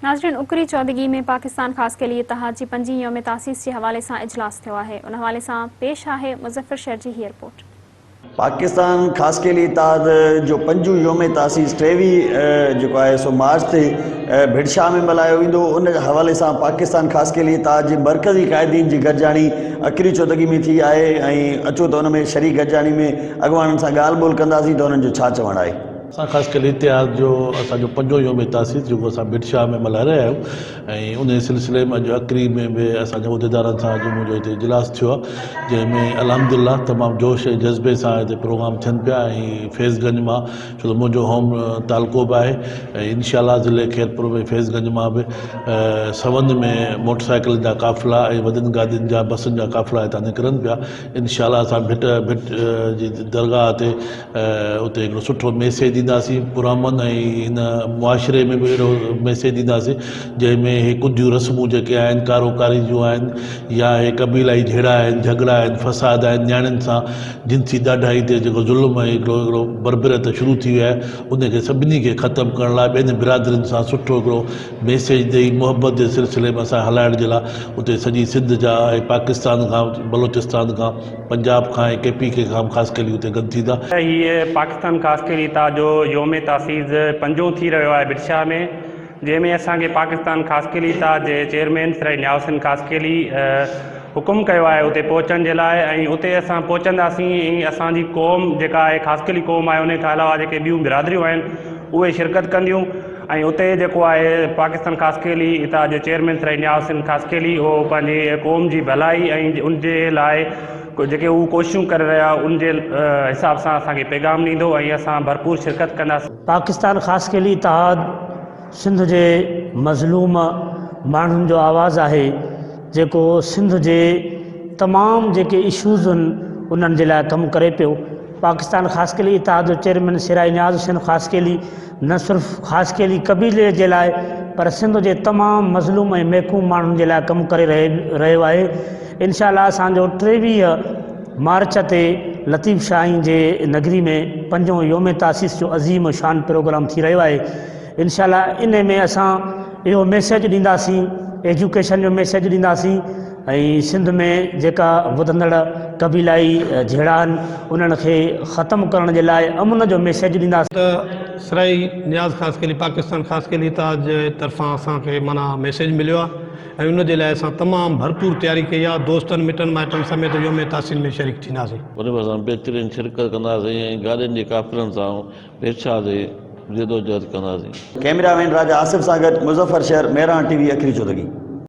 ناظرين اڪري چودڳي ۾ پاڪستان خاصخيلي اتحاد جي پنجين يوم تاسيس جي حوالي سان اجلاس ٿيو آهي ان حوالي سان پيش آهي مظفر شھر جي هي رپورٽ. پاڪستان خاصخيلي اتحاد جو پنجون يوم تاسيس 23 جيڪو آهي سو مارچ تي ڀٽ شاهه ۾ ملهايو ويندو ان حوالي سان پاڪستان خاصخيلي اتحاد جي مرڪزي قائدين جي گڏجاڻي اڪري چودڳي ۾ ٿي آهي ۽ اچو ته ان ۾ شريڪ گڏجاڻي ۾ اڳواڻن سان ڳالهه ٻولهه ڪنداسين ته انهن جو ڇا چوڻ آهي. اسان خاص ڪري اتحاد جو اسان جو پنجون يوم تاسيس جيڪو اسان ڀٽ شاهه ۾ ملهائي رهيا آهيون ۽ انهي سلسلي ۾ اڄ اڪري ۾ به اسان جي عهديدارن سان اڄ منهنجو هتي اجلاس ٿيو آهي جنهن ۾ الحمد لله تمام جوش ۽ جذبي سان هتي پروگرام ٿين پيا ۽ فيض گنج مان ڇو ته منهنجو هوم تعلقو به آهي ۽ انشاء الله ضلعي خيرپور ۾ فيض گنج مان به سون ۾ موٽر سائيڪلن جا قافلا ۽ وڏين گاڏين جا بسن جا قافلا هتان نڪرن پيا انشاء الله اسان ڀٽ ڀٽ جي درگاهه تي اتي هڪڙو سٺو ميسيج ڏينداسين پرامن ۽ هن معاشري ۾ به اهڙو ميسيج ڏينداسين جنهن ۾ هي ڪڌيون رسمون جيڪي آهن ڪارو ڪاري جون آهن يا هي قبيلائي جهيڙا آهن جهڳڙا آهن فساد آهن نياڻين سان جنسي ڏاڍائي تي جيڪو ظلم ۽ هڪڙو هڪڙو بربريت شروع ٿي وئي آهي ان کي سڀني کي ختم ڪرڻ لاء ٻين برادرين سان سٺو هڪڙو ميسيج ڏئي محبت جي سلسلي ۾ اسان هلائڻ جي لاء اتي سڄي سنڌ جا ۽ پاڪستان کان بلوچستان کان پنجاب کان ۽ ڪي پي ڪي کان به خاصخيلي اتي گڏ ٿيندا. هيء پاڪستان خاصخيلي اتحاد جو يوم تاسيس پنجون ٿي رهيو آهي ڀٽ شاهه ۾ جنهن ۾ اسان کي پاڪستان خاصخيلي اتحاد جي چيئرمين سرائي نياز حسين خاصخيلي حڪم ڪيو آهي اتي پهچڻ جي لاء ۽ اتي اسان پهچنداسين ۽ اسان جي قوم جيڪا آهي خاصخيلي قوم آهي ان کان علاوه جيڪي ٻيون برادريون آهن اهي شرڪت ڪنديون ۽ اتي جيڪو آهي پاڪستان خاصخيلي اتحاد جو چيئرمين سرائي نياز حسين خاصخيلي اهو پنهنجي قوم جي ڀلائي ۽ ان جي لاء جيڪي هو ڪوششون ڪري رهيا ان جي حساب سان اسان کي پيغام ڏيندو ۽ اسان ڀرپور شرڪت ڪنداسين. پاڪستان خاصخيلي اتحاد سنڌ جي مظلوم ماڻهن جو آواز آهي جيڪو سنڌ جي تمام جيڪي اشوز آهن انهن جي لاء ڪم ڪري پيو. پاڪستان خاصخيلي اتحاد جو چيئرمين سرائي نياز حسين خاصخيلي نه صرف خاصخيلي قبيلي جي لاء پر سنڌ جي تمام مظلوم ۽ محڪوم ماڻهن جي لاء ڪم ڪري رهيو آهي انشاء الله اسان جو 23 مارچ تي لطيف شاهين جي نگري ۾ پنجون يوم تاسيس جو عظيم شان پروگرام ٿي رهيو آهي انشاء الله انهي ۾ اسان اهو ميسيج ڏينداسين ايجوڪيشن جو ميسيج ڏينداسين ۽ سنڌ ۾ جيڪا وڌندڙ قبيلائي جهيڙا آهن انهن کي ختم ڪرڻ جي لاء امن جو ميسيج ڏينداسين. ته سرائي نياز خاصخيلي پاڪستان خاصخيلي اتحاد جي طرفان اسان کي معنيٰ ميسيج مليو آهي ۽ ان جي لاء اسان تمام ڀرپور تياري ڪئي آهي دوستن مٽن مائٽن سميت يوم تاسين ۾ شريڪ ٿينداسين. ان ۾ اسان بهترين شرڪت ڪنداسين ۽ گاڏين جي قافلن سان ڀيٽشاهه تي جدوجهد ڪنداسين. ڪئميرا مين راجا آصف سان گڏ مظفر شهر، مهراڻ ٽي وي، اکري چودڳي.